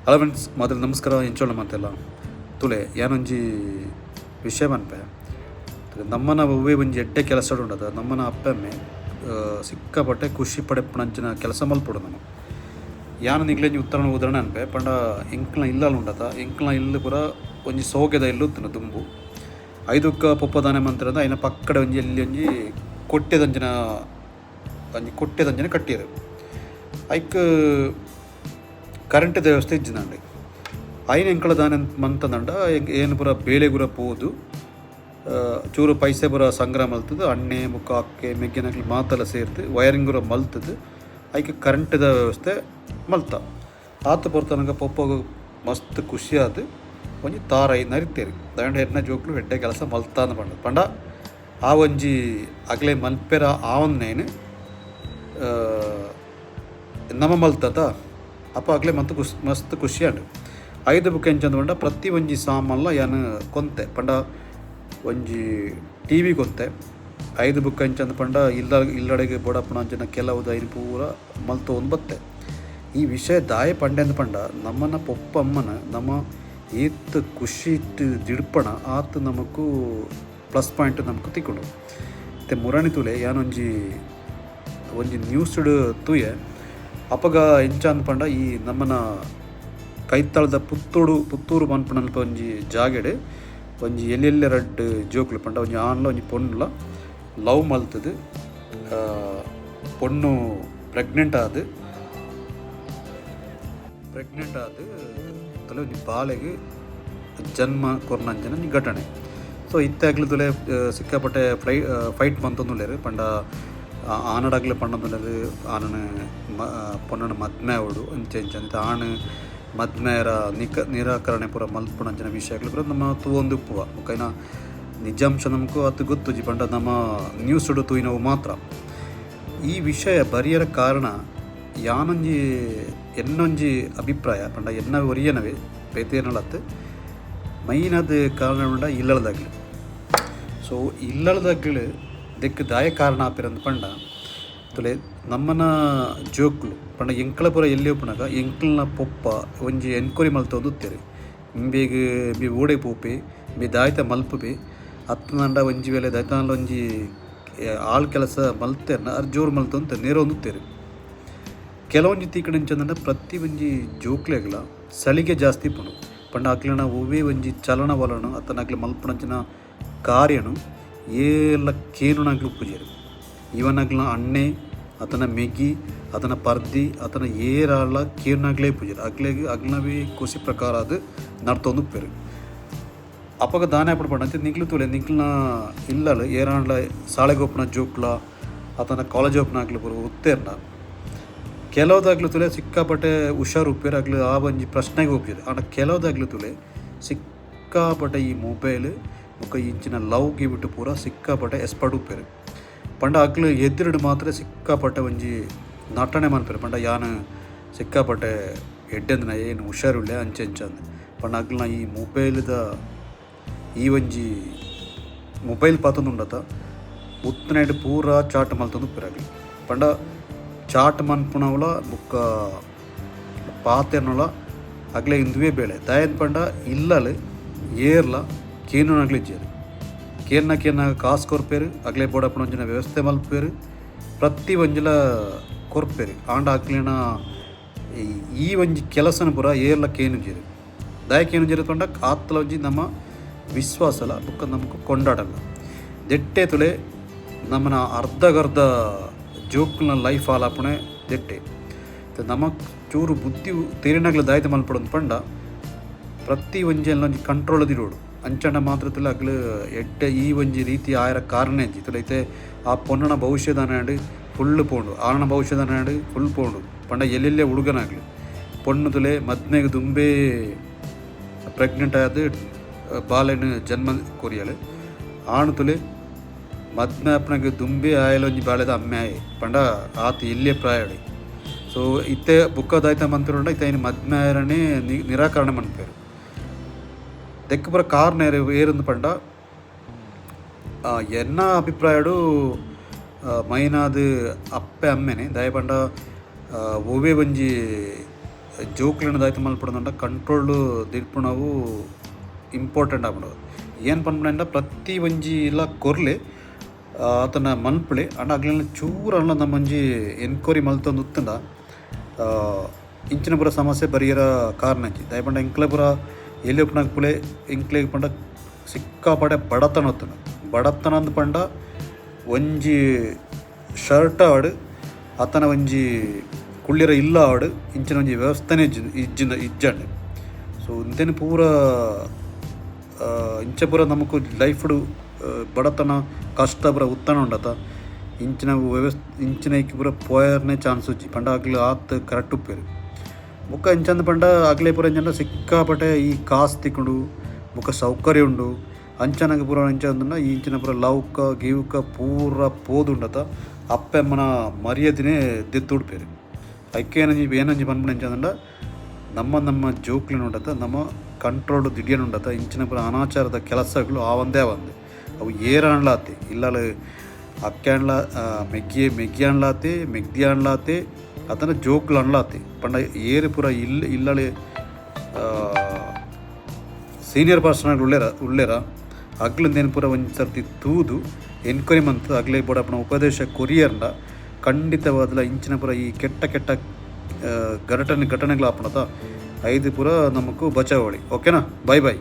Hello friends, ಮೊದಲು ನಮಸ್ಕಾರ. ಎಂಚೋಳ ಮಾತೆಲ್ಲ ತುಲೆ, ಯಾನೊಂಜಿ ವಿಷಯ ಪನ್ಪೆ. ನಮ್ಮನ ಒವ್ವೇ ಒಂಜಿ ಎಡ್ಡೆ ಕೆಲಸ ಉಂಡದ, ನಮ್ಮನ ಅಪ್ಪೆಮ್ಮೆ ಸಿಕ್ಕಾಪಟ್ಟೆ ಖುಷಿ ಪಡೆಪುನಂಚಿನ ಕೆಲಸ ಮಲ್ಪೊಡು ನಮ. ಯಾನ್ ನಿಕ್ಲೆಂಜಿ ಉತ್ತರಣ ಉದಾಹರಣೆ ಅನ್ಪೆ ಪಂಡ, ಎಂಕ್ಲ ಇಲ್ಲಲ್ ಉಂಡತ, ಎಂಕ್ಲ ಇಲ್ಲ್ ಪೂರ ಒಂಜಿ ಸೋಗೆದ ಇಲ್ಲು ಇತ್ತುಂಡು ದುಂಬು. ಐದುಕ್ಕ ಪೊಪ್ಪದಾನೆ ಮಂತ್ರದ ಐನ ಪಕ್ಕಡೆ ಒಂಜಿ ಎಲ್ಲಿ ಒಂಜಿ ಕೊಟ್ಯದಂಚಿನ, ಒಂಜಿ ಕೊಟ್ಯದಂಚಿನ ಕಟ್ಟಿಯೆರ್. ಐಕ್ ಕರೆಂಟ್ ವ್ಯವಸ್ಥೆ ಇಜ್ಜಿಂದಂಡೆ. ಐನ್ ಎಂಕಲ ದಾನೆ ಮಂತಂದಂಡ, ಏನು ಪೂರ ಬೇಲೆ ಪೂರ ಪೋದು ಚೂರು ಪೈಸೆ ಪೂರ ಸಂಗ್ರಹ ಮಲ್ತುದು, ಅಣ್ಣೆ ಬೊಕ್ಕ ಅಕ್ಕೆ ಮೆಗ್ಗೆನಕ್ಲು ಮಾತೆಲ್ಲ ಸೇರ್ದು ವೈರಿಂಗ್ ಪೂರ ಮಲ್ತುದು ಐಕ್ ಕರೆಂಟ್ದ ವ್ಯವಸ್ಥೆ ಮಲ್ತ. ಆತ್ ಪೊರ್ತನಗ ಪೊಪ್ಪಗ್ ಮಸ್ತ್ ಖುಷಿ ಆದ್ ಒಂಜಿ ತಾರಾಯಿ ನರಿತೆರ್. ದಾಯೆಂಡ ಎನ್ನ ಜೋಕುಲು ಎಡ್ಡೆ ಕೆಲಸ ಮಲ್ತಾಂದ್ ಪಂಡ ಪಂಡ ಆ ಒಂಜಿ ಅಕ್ಲೆ ಮಲ್ಪೆರ ಆವಂದಿನೈನ್ ನಮ ಮಲ್ತತ, ಅಪ ಅಕ್ಲೆ ಮಸ್ತ್ ಖುಷಿ, ಮಸ್ತ್ ಖುಷಿ ಆಂಡ್. ಐದು ಬೊಕ ಎಂಚಂದ್ ಪಂಡ, ಪ್ರತಿ ಒಂಜಿ ಸಾಮಾನ್ಲ ಯಾನ್ ಕೊಂತೆ. ಪಂಡ ಒಂಜಿ ಟಿವಿ ಕೊಂತೆ. ಐದು ಬೊಕ ಎಂಚಂದ್ ಪಂಡ, ಇಲ್ಲ ಇಲ್ಲಡೆಗ್ ಬೋಡಾಪುನಂಚಿನ ಕೆಲವು ಐನ್ ಪೂರ ಮಲ್ತೊಂದು ಬತ್ತೆ. ಈ ವಿಷಯ ದಾಯೆ ಪಂಡೆಂದ್ ಪಂಡ, ನಮನ ಪೊಪ್ಪ ಅಮ್ಮನ ನಮ ಏತ್ ಖುಷಿಟ್ ದಿಡ್ಪಣ, ಆತ್ ನಮಕ್ ಪ್ಲಸ್ ಪಾಯಿಂಟ್ ನಮಕ್ ತಿಕ್ಕುಂಡು. ಇತ್ತೆ ಮುರಣಿ ತೂಲೆ, ಯಾನೊಂಜಿ ಒಂಜಿ ನ್ಯೂಸ್ಡ್ ತೂಯೆ. ಅಪಗ ಎಂಚಂದ್ ಪಂಡ, ಈ ನಮನ ಕೈತಲ್ದ ಪುತ್ತೂರು, ಪುತ್ತೂರು ಪನ್ಪುನಲ್ಪ ಒಂಜಿ ಜಾಗೆಡ್ ಒಂಜಿ ಎಲ್ಲೆಲ್ಲೆ ರಡ್ಡ್ ಜೋಕುಲು, ಪಂಡ ಒಂಜಿ ಆನ್ಲ ಒಂಜಿ ಪೊಣ್ಣುಲ ಲವ್ ಮಲ್ತುದು, ಪೊಣ್ಣು ಪ್ರೆಗ್ನೆಂಟ್ ಆದ್ ಒಂಜಿ ಬಾಲೆಗ್ ಜನ್ಮ ಕೊರ್ನಂಚಿನ ಒಂಜಿ ಘಟನೆ. ಸೊ ಇತ್ತೆ ಅಕ್ಲು ತೂಲೆ, ಸಿಕ್ಕಾಪಟ್ಟೆ ಫೈಟ್ ಮಂತೊಂದುಲ್ಲೆರ್. ಪಂಡ ಆನಡಗ್ಲು ಪಂಡೊಂದುಲ್ಲೆರ್, ಆನನ್ ಪೊಣ್ಣನ ಮದ್ಮೆ ಆವೊಡು, ಅಂಚ ಇಂಚ. ಇತ್ತೆ ಆಣ್ ಮದ್ಮೆರ ನಿರಾಕರಣೆ ಪೂರ ಮಲ್ಪುನಂಚಿನ ವಿಷಯಗಳು ಪೂರ ನಮ ತೂವೊಂದು ಉಪ್ಪುವ. ಬೊಕ ಐನ ನಿಜಾಂಶ ನಮಕ್ ಅತ್ ಗೊತ್ತುಜಿ, ಪಂಡ ನಮ ನ್ಯೂಸ್ ತೂಯಿನವು ಮಾತ್ರ. ಈ ವಿಷಯ ಬರಿಯರ ಕಾರಣ ಯಾನೊಂಜಿ ಎನ್ನೊಂಜಿ ಅಭಿಪ್ರಾಯ ಪಂಡ, ಎನ್ನ ಒರಿಯನವೇ, ಬೇತೇನಲತ್. ಮೈನ್ ಕಾರಣ ಪಂಡ ಇಲ್ಲಳದಾಗ್ಲು. ಸೊ ಇಲ್ಲಳದಾಗ್ಲು ದೆಕ್ಕ್ ದಾಯ ಕಾರಣ ಆಪಿರಂದ್ ಪಂಡ, ತುಲೆ, ನಮ್ಮನ ಜೋಕ್ಲು ಪಂಡ ಎಂಕ್ಲ ಪೂರ ಎಲ್ಲಿ ಉಪ್ಪುನಗ ಎಂಕ್ಲ್ನ ಪೊಪ್ಪ ಒಂಜಿ ಎನ್ಕ್ವರಿ ಮಲ್ತೊಂದು ಇತ್ತೆರ್. ಇಂಬೆಗ್ ಇಂಬೆ ಓಡೆ ಪೋಪೆ, ಇಂಬೆ ದಾಯ್ತ ಮಲ್ಪುಬೆ, ಅತ್ತ್ಂಡ ಒಂಜಿ ವೇಳೆ ದಾಯ್ತಾಂಡ ಒಂಜಿ ಆಳ್ ಕೆಲಸ ಮಲ್ತೆರ್ನ ಅರ್ ಜೋರು ಮಲ್ತೊಂದು ನೇರೊಂದು. ಕೆಲವೊಂಜಿ ತೀಕಡ್ ಎಂಚಂದಂಡ, ಪ್ರತಿ ಒಂಜಿ ಜೋಕ್ಲೆಗ್ಲ ಸಲಿಗೆ ಜಾಸ್ತಿ ಇಪ್ಪುಂಡು. ಪಂಡ ಅಕ್ಲೆನ ಒವ್ವೇ ಒಂಜಿ ಚಲನ ವಲನ ಅತ್ತಂಡ ಅಕ್ಲೆ ಮಲ್ಪುನಂಚಿನ ಕಾರ್ಯನು ಏಲ ಕೇನುನಕ್ಲು ಉಪ್ಪುಜೆರ್. ಈವನ್ ಅಕ್ಲ್ನ ಅಣ್ಣೆ ಅತನ ಮೆಗ್ಗಿ ಅತನ ಪರ್ದಿ ಅತನ ಏರಾಲ ಕೇನುನಕ್ಲೇ ಇಪ್ಪುಜೆರ್. ಅಕ್ಲೆಗ್ ಅಕ್ಲ್ನವೇ ಖುಷಿ ಪ್ರಕಾರ ಅದು ನಡ್ತೊಂದು ಉಪ್ಪೆರ್. ಅಪಗ ದಾನೆ ಆಪುಂಡು ಪಂಡ, ಅಂಚ ನಿಕ್ಲು ತೂಲೆ, ನಿಕ್ಲ್ನ ಇಲ್ಲಲ್ ಏರಾಂಡ್ಲ ಸಾಲೆಗ್ ಪೋಪುನ ಜೋಕ್ಲ ಅತನ ಕಾಲೇಜ್ ಪೋಪುನಕ್ಲು ಪೂರ ಉತ್ತೇರ್ನ, ಕೆಲವುದಾಗ್ಲು ತೂಲೆ, ಸಿಕ್ಕಾಪಟ್ಟೆ ಹುಷಾರು ಉಪ್ಪೆರ್. ಅಕ್ಲು ಆ ಒಂಜಿ ಪ್ರಶ್ನೆಗೆ ಒಪ್ಪಿರು. ಆಂಡ ಕೆಲವುದಾಗ್ಲು ತೂಲೆ, ಸಿಕ್ಕಾಪಟ್ಟೆ ಈ ಮೊಬೈಲ್ ಬೊಕ ಇಂಚಿನ ಲವ್ ಗಿವ್ ಪೂರ ಸಿಕ್ಕಾಪಟ್ಟೆ ಎಕ್ಸ್ಪರ್ಟ್ ಉಪ್ಪೆರ್. ಪಂಡ ಅಕ್ಲು ಎದುರುಡು ಮಾತ್ರ ಸಿಕ್ಕಾಪಟ್ಟೆ ಒಂಜಿ ನಟನೆ ಮನ್ಪೆರ್. ಪಂಡ ಯಾನ್ ಸಿಕ್ಕಾಪಟ್ಟೆ ಎಡ್ಡೆಂದಿನ, ಏನು ಹುಷಾರುಲ್ಲೆ, ಅಂಚ ಇಂಚ ಅಂದ್. ಪಂಡ ಅಕ್ಲ್ನ ಈ ಮೊಬೈಲ್ದ ಈ ಒಂಜಿ ಮೊಬೈಲ್ ಪತೊಂದುಂಡತ, ಉತ್ತುನೈಟ್ ಪೂರ ಚಾಟ್ ಮಲ್ತೊಂದು ಉಪ್ಪೆರ್ ಅಕ್ಲು. ಪಂಡ ಚಾಟ್ ಮನ್ಪುನವುಲ ಬೊಕ್ಕ ಪಾತೆರ್ನಲ ಅಕ್ಲೆ ಇಂದುವೇ ಬೇಲೆ. ದಾಯೆಂದ್ ಪಂಡ ಇಲ್ಲಲ್ ಏರ್ಲ ಕೇನುನಕ್ಲು ಇಜ್ಜೆರ್. ಕೇನ್ನ ಕೇನ್ನಗ ಕಾಸ್ ಕೊರ್ಪೆರ್, ಅಕ್ಲೆ ಬೋಡಾಪುನ ಒಂಜಿನ ವ್ಯವಸ್ಥೆ ಮಲ್ಪುವೆರ್, ಪ್ರತಿ ಒಂಜಿಲ ಕೊರ್ಪೆರ್. ಆಂಡ ಅಕ್ಲೆನ ಈ ಒಂಜಿ ಕೆಲಸನ ಪೂರ ಏರ್ಲ ಕೇನುಜೆರ್. ದಾಯೆ ಕೇನುಜೆರ್ ಪಂಡ, ಆತ್ಲ ಒಂಜಿ ನಮ್ಮ ವಿಶ್ವಾಸಲ ಬೊಕ್ಕ ನಮಕ್ ಕೊಂಡಾಡಲ್ಲ. ದೆಟ್ಟೆ ತುಲೆ, ನಮ್ಮನ ಅರ್ಧಗರ್ಧ ಜೋಕ್ಲ್ನ ಲೈಫ್ ಹಾಳಾಪುಣೆ ದೆಟ್ಟೆ. ನಮಕ್ ಚೂರು ಬುದ್ಧಿ ತೆರಿನಗ್ಲ ದಾಯ್ತ ಮಲ್ಪೊಡು ಪಂಡ, ಪ್ರತಿ ಒಂಜಿ ಒಂಜಿ ಕಂಟ್ರೋಲ್ ದಿರೋಡು. ಅಂಚಂಡ ಮಾತ್ರ ತುಲೆ, ಅಕ್ಲು ಎಡ್ಡೆ ಈ ಒಂಜಿ ರೀತಿ ಆಯರ ಕಾರಣ ಇಜ್ಜಿ. ತುಲೆ, ಇತ್ತೆ ಆ ಪೊಣ್ಣನ ಭವಿಷ್ಯದ ಫುಲ್ ಪೋಂಡು, ಆಣನ ಭವಿಷ್ಯದ ಫುಲ್ ಪೋಂಡು. ಪಂಡ ಎಲ್ಲೆಲ್ಲೆ ಹುಡುಗನಾಗ್ಲಿ ಪೊಣ್ಣು ತುಲೆ, ಮದ್ಮೆಗ್ ದುಂಬೇ ಪ್ರೆಗ್ನೆಂಟ್ ಆದ್ ಬಾಲೆನ್ ಜನ್ಮ ಕೊರಿಯಲ್. ಆಣ್ ತುಲೆ, ಮದ್ಮೆ ಆಪುನಗ ದುಂಬೇ ಆಯಲ್ ಒಂಜಿ ಬಾಲೆದ ಅಮ್ಮೆ ಆಯೆ. ಪಂಡ ಆತ್ ಎಲ್ಯ ಪ್ರಾಯಡ್. ಸೊ ಇತ್ತೆ ಬೊಕ್ಕ ದಾಯ್ತ ಮಂತುಂಡ, ಇತ್ತೆ ಐನ್ ಮದ್ಮೆ ಆಯರನೇ ನಿರಾಕರಣೆ ಮನ್ಪುವೆರ್. ದೆಕ್ಕ್ ಪೂರ ಕಾರಣ ಏರಂದ್ ಪಂಡ, ಎನ್ನ ಅಭಿಪ್ರಾಯಡು ಮೈನಾದ್ ಅಪ್ಪೆ ಅಮ್ಮೆನೆ. ದಾಯೆ ಪಂಡ ಒವ್ವೇ ಒಂಜಿ ಜೋಕ್ಲೆನ ದಾಯ್ತ ಮಲ್ಪೊಡಂಡ ಕಂಟ್ರೋಲ್ ದಿಡ್ಪುನವು ಇಂಪಾರ್ಟೆಂಟ್ ಆಪುಂಡು. ಏನ್ ಪನ್ಪುನಂಡ ಪ್ರತಿ ಒಂಜಿ ಇಲ್ಲ ಕೊರ್ಲೆ ಆತನ ಮನ್ಪುಲೆ, ಆಂಡ ಅಗ್ಲೆನ ಚೂರು ನಮ್ಮ ಒಂಜಿ ಎನ್ಕ್ವೈರಿ ಮಲ್ತೊಂದು ಉತ್ತುಂಡ ಇಂಚಿನ ಪೂರ ಸಮಸ್ಯೆ ಬರಿಯರ ಕಾರಣ ಇಜ್ಜಿ. ದಾಯೆ ಪಂಡ ಎಂಕ್ಲೆ ಪೂರ ಎಲ್ಲಿ ಉಪ್ಪುನಗ ಪುಲೆ ಎಂಕ್ಲೆಗ್ ಪಂಡ ಸಿಕ್ಕಾಪಟ್ಟೆ ಬಡತನ ಉತ್ತುಂಡು. ಬಡತನ ಅಂದ್ ಪಂಡ ಒಂಜಿ ಶರ್ಟ್ ಆವಡ್ ಅತನ ಒಂಜಿ ಕುಳ್ಳಿರ ಇಲ್ಲ ಆವಡ್ ಇಂಚಿನ ಒಂಜಿ ವ್ಯವಸ್ಥೆನೆ ಇಜ್ಜಿ ಇಜ್ಜಿಂದ ಇಜ್ಜಂಡ್. ಸೊ ಉಂದೆನ್ ಪೂರ ಇಂಚ ಪೂರ ನಮಕ್ ಲೈಫ್ಡ್ ಬಡತನ ಕಷ್ಟ ಪೂರ ಉತ್ತನ ಉಂಡತ ಇಂಚಿನ ವ್ಯವಸ್ಥೆ ಇಂಚಿನ ಐಕ್ ಪೂರ ಪೋಯರ್ನೆ ಚಾನ್ಸ್ ಇಜ್ಜಿ. ಪಂಡ ಅಕ್ಲ್ ಆತ್ ಕರೆಕ್ಟ್ ಉಪ್ಪೆರ್. ಬೊಕ್ಕ ಇಂಚಂದ್ ಪಂಡ ಅಕ್ಲೆ ಪೂರ ಎಂಚ ಸಿಕ್ಕಾಪಟ್ಟೆ ಈ ಕಾಸ್ ತಿಕ್ಕುಂಡು ಬೊಕ್ಕ ಸೌಕರ್ಯ ಉಂಡು. ಅಂಚನಗ ಪೂರ ಎಂಚ ಅಂದ್ಂಡ ಈ ಇಂಚಿನ ಪೂರ ಲವ್ಕ ಗಿವ್ಕ ಪೂರ ಪೋದುಂಡತ ಅಪ್ಪೆ ಅಮ್ಮನ ಮರ್ಯಾದಿನೆ ದೆತ್ತ್ ಉಡ್ಪೆರ್. ಐಕ್ ಏನೊಂಜಿ ಏನೊಂಜಿ ಪನ್ಪುನ ಎಂಚ ನಮ್ಮ ನಮ್ಮ ಜೋಕ್ಲೆನ ಉಂಡತ ನಮ್ಮ ಕಂಟ್ರೋಲ್ ದಿಡಿಯನ್ ಉಂಡತ ಇಂಚಿನ ಪೂರ ಅನಾಚಾರದ ಕೆಲಸಗಳು ಆವಂದೇ ಆವಂದ್. ಅವು ಏರಾಂಡ್ಲ ಆತೆ ಇಲ್ಲಲ್ ಅಕ್ಯಾಂಡ್ಲ ಮೆಗ್ಗಿ ಮೆಗ್ಗಿಯಾಂಡ್ಲಾತೆ ಮೆಗ್ದಿಯಾಂಡ್ಲಾತೆ ಅತನ ಜೋಕ್ಲಾಂಡ್ಲಾತೆ ಪಂಡ ಏರ್ ಪೂರ ಇಲ್ ಇಲ್ಲಲ್ ಸೀನಿಯರ್ ಪರ್ಸನ್ ಉಲ್ಲೆರ ಉಲ್ಲೆರ ಅಗ್ಲುಂದೇನು ಪೂರ ಒಂಜಿ ಸರ್ತಿ ತೂದು ಎನ್ಕ್ವೈರಿ ಮಂತ್ ಅಗ್ಲೆ ಬೋಡಾಪುನ ಉಪದೇಶ ಕೊರಿಯರ್ಂಡ ಖಂಡಿತವಾದ್ಲ ಇಂಚಿನ ಪೂರ ಈ ಕೆಟ್ಟ ಕೆಟ್ಟ ಘಟನೆ ಘಟನೆಗಳಾಪುನತ ಐದು ಪೂರ ನಮಕ್ ಬಚಾವೊಲಿ. ಓಕೆನಾ, ಬೈ ಬೈ.